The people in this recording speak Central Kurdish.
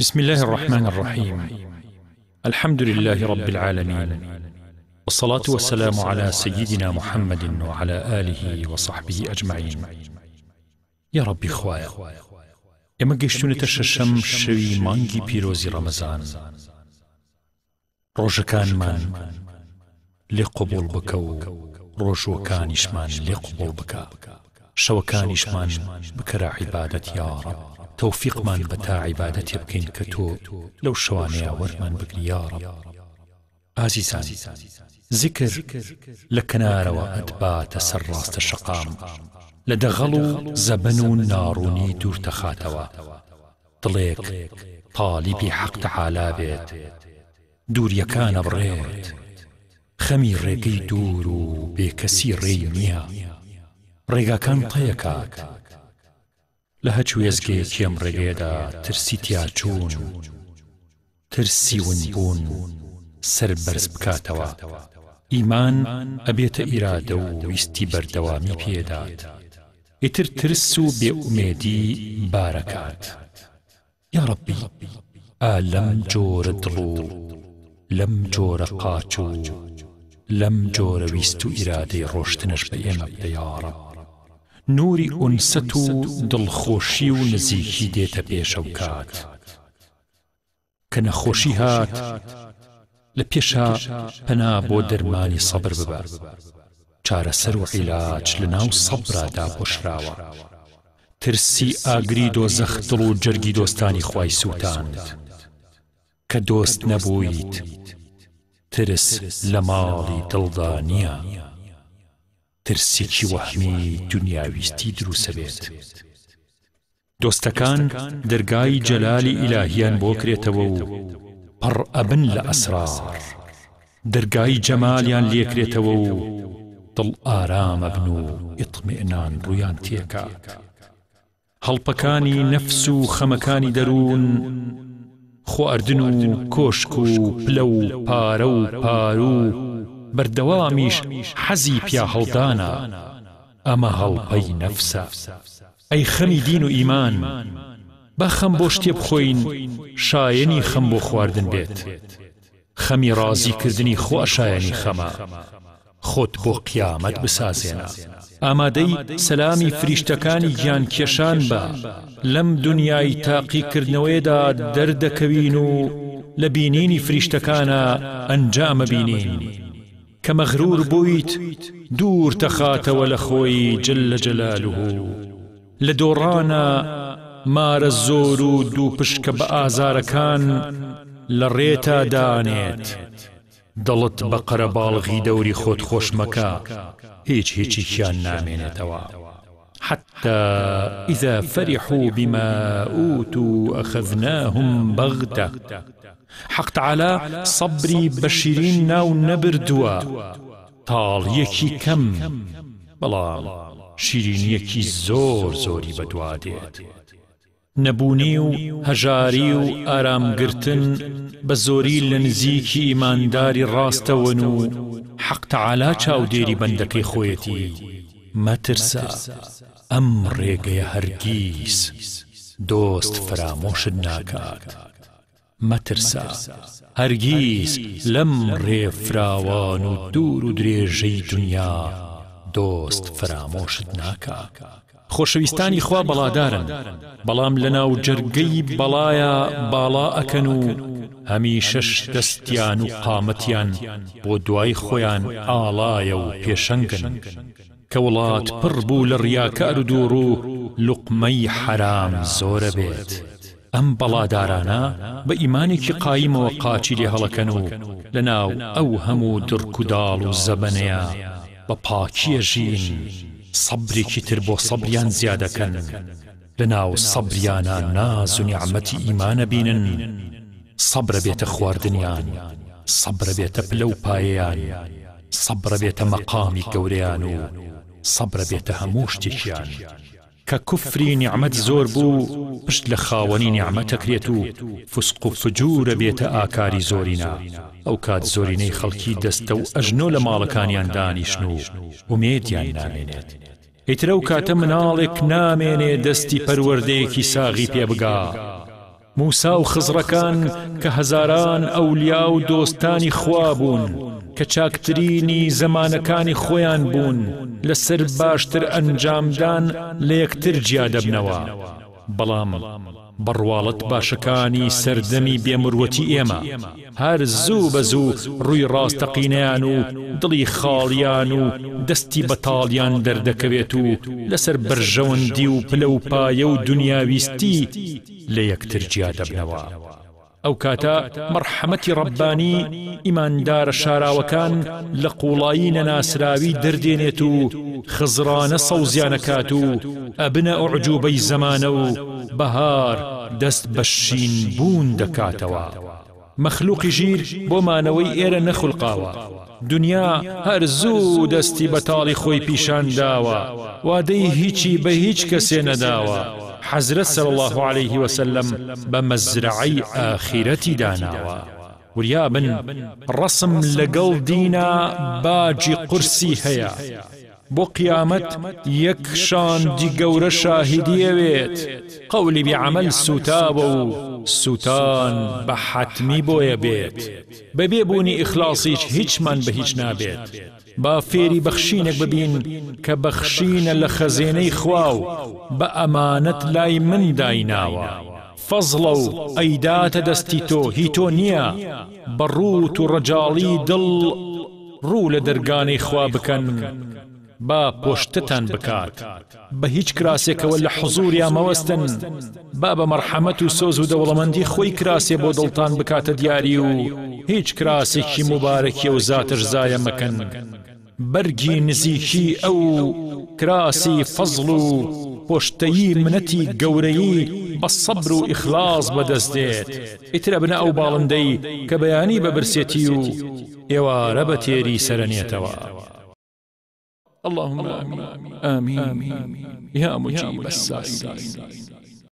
بسم اللە الرحمن الرحیم الحمد للە رب العالمین والصلاة والسلام علی سیدنا محمد وعلی آله وصحبه اجمعین یا ڕەبی خوایە ئێمە گەیشتوونەتە شەشەم شەوی مانگی پیرۆزی ڕەمەزان ڕۆژەکانمان لێ قبوڵ بکە و ڕۆژووەکانیشمان لێ قبوڵ بکە شەوەکانیشمان بکەرە عیبادەت یاڕەب تەوفیقمان بە تا عیبادەتێ بکەین کە تۆ لەو شەوانەیا وەرمان بگری یاڕەب ئازیزان زیکر لە کەنارەوە ئەتباتە سەر ڕاستە شەقام لە دەغەڵ و زەبەن و ناڕوونی دوورتەخاتەوە دڵێک تالیبی حەق تەعالا بێت دووریەکان ئەبڕێت خەمی ڕێگەی دوور و بێکەسی ڕێی نیە ڕێگاکان تەیەکات لە هەچ وێستگەیەکی ئەم ڕێگەیەدا ترسی تیاچوون ترسی ونبوون سەر بەرز بکاتەوە ئیمان ئەبێتە ئیرادە و ویستی بەردەوامی پێدات ئیتر ترس و بێ ئومێدی بارەکات یاڕەبی ئا لەم جۆرە دڵ و لەم جۆرە قاچ و لەم جۆرە ویست و ئیرادەی ڕۆشتنەش بە ئێمە بدە یاڕەب نوری ئونسەت و دڵخۆشی و نزیکی دێتە پێش ئەوکات کە نەخۆشی هات لە پێشا پەنا بۆ دەرمانی سەبر ببە، چارەسەر و عیلاج لە ناو سەبرا داپۆشراوە. ترسی ئاگری دۆزەخ دڵ و جەرگی دۆستانی خوای سووتاند. کە دۆست نەبوویت ترس لە ماڵی دڵدا نییە. ترسێکی وەهمی دونیاویستی دروسەبێت. دۆستەکان دەرگای جەلالی ئیلاهیان بۆ کرێتەوە و پڕ ئەبن لە ئەسرار، دەرگای جەمالیان لێ کرێتەوە و دڵ ئارام ئەبن و ئیطمئنان ڕوویان تێکات. هەڵپەکانی نەفس و خەمەکانی دەروون خواردن و کۆشک و پلە و پارە و پاروو بەردەوامیش حەزی پیاهەڵدانە، ئەمە هەڵپەی نەفسە. ئەی خەمی دین و ئیمان، با خەم بۆ شتێ بخۆین شایەنی خەم بۆ خواردن بێت، خەمی ڕازی کردنی خوا شایەنی خەمە، خۆت بۆ قیامەت بسازێنە، ئامادەی سەلامی فریشتەکانی گیان کێشان بە، لەم دونیای تاقی کردنەوەیەدا دەردەکەوین و لە بینینی فریشتەکانا ئەنجام ئەبینین. کە مەغرور بوویت دوورتەخاتەوە لە خۆی جل جلالە لە دۆڕانە مارە زۆر و دووپشکە بە ئازارەکان لە ڕێتا دانێت دڵت بە قەرەباڵغی دەوری خۆت خۆش مەکە هیچ هیچیکیان نامێنێتەوە حتى إذا فرحوا بما أوتوا أخذناهم بغتة حەق تەعالا سەبری بە شیرین ناو نەبردووە، تاڵییەکی کەم بەڵام شیرینییەکی زۆر زۆری بەدوا دێت. نەبوونی و هەژاری و ئارامگرتن بە زۆری لە نزیکی ئیمانداری ڕاستەوەن و حەق تەعالا چاودێری بەندەکەی خۆیەتی، مەترسە ئەم ڕێگەیە هەرگیز دۆست فەرامۆشت ناکات. مەترسە هەرگیز لەم ڕێ فراوان و دوور و درێژەی دونیا دۆست فەرامۆشت ناکا. خۆشەویستانی خوا بەڵادارن بەڵام لەناو جەرگەی بەڵایا باڵا ئەکەن و هەمیشەش دەستیان و قامەتیان بۆ دوای خۆیان ئاڵایە و پێشەنگن. کە وڵات پڕ بوو لە ڕیاکار و دووڕوو لوقمەی حەرام زۆرەبێت ئەم بەڵادارانە بە ئیمانێکی قایمەوە قاچی لێ هەڵەکەن و لەناو ئەو هەموو دڕک و داڵ و زەبەنەیا بە پاکی ئەژین سەبرێکی تر بۆ سەبریان زیادەکەن لەناو سەبریانا ناز و نیعمەتی ئیمان ئەبینن سەبرەبێتە خواردنیان سەبرەبێتە پلە و پایەیان سەبرەبێتە مەقامی گەورەیان و سەبرەبێتە هەموو شتێکیان. کە کوفری نیعمەت زۆر بوو پشت لە خاوەنی نیعمەت ئەکرێت و فسق و فجور ئەبێتە ئاکاری زۆرینە، ئەوکات زۆرینەی خەڵکی دەستە و ئەژنۆ لە ماڵەکانیان دانیشن و ئومێدیان نامێنێت. ئیتر ئەو کاتە مناڵێک نامێنێ دەستی پەروەردەیەکی ساغی پێ بگا. موسا و خزڕەکان کە هەزاران ئەولیا و دۆستانی خوا بوون، کە چاکترینی زەمانەکانی خۆیان بوون، لەسەر باشتر ئەنجامدان لە یەکتر جیا دەبنەوە. بەڵام بە ڕواڵەت باشەکانی سەردەمی بێ مروەتی ئێمە، هەر زوو بە زوو ڕووی ڕاستەقینەیان و دڵی خاڵیان و دەستی بەتاڵیان دەردەکەوێت و لەسەر بەرژەوەندی و پلە و پایە و دونیاویستی لە یەکتر جیا دەبنەوە. ئەو کاتە مەڕحەمەتی ڕەببانی ئیماندارە شاراوەکان لە قوڵایی نەناسراوی دەردێنێت و خزڕانە سەوزیان ئەکات و ئەبنە ئوعجوبەی زەمانە و بەهار دەست بە شین بوون دەکاتەوە. مەخلوقی ژیر بۆ مانەوەی ئێرە نەخولقاوە. دونیا هەر زوو دەستی بەتاڵی خۆی پیشان داوە، وادەی هیچی بە هیچ کەسێ نەداوە، حەزرەت صلی اللە علیه وسلم بە مەزرەعەی ئاخیرەتی داناوە. وریا بن ڕەسم لەگەڵ دینا باجی قورسی هەیە. بۆ قیامەت یەک شاندی گەورە شاهیدی ئەوێت، قەولی بی عەمەل سوتاوە و سوتان بە حەتمی بۆیە بێت، بەبێ بوونی ئیخلاسیش هیچمان بە هیچ نابێت، با فێری بەخشینێک ببین کە بەخشینە لە خەزێنەی خوا و بە ئەمانەت لای من دایناوە. فەزڵە و ئەیداتە دەستی تۆ هی تۆ نییە، بە ڕووت و ڕەجاڵی دڵ ڕوو لە دەرگانەی خوا بکەن با پۆشتەتان بکات، بە هیچ کراسێکەوە لە حزووریا مەوەستن، با بە مەڕحەمەت و سۆز و دەوڵەمەندی خۆی کراسێ بۆ دڵتان بکاتە دیاری و هیچ کراسێکی موبارەکی ئەو زاتەش زایە مەکەن. بەرگی نزیکی ئەو و کراسی فەزڵ و پۆشتەیی منەتی گەورەیی بە سەبر و ئیخلاس بەدەست دێت، ئیتر ئەبنە ئەو باڵندەی کە بەیانی بە برسێتی و ئێوارە بە تێری سەرەنێتەوە. اللهم آمین آمین یا مجیب السائلین.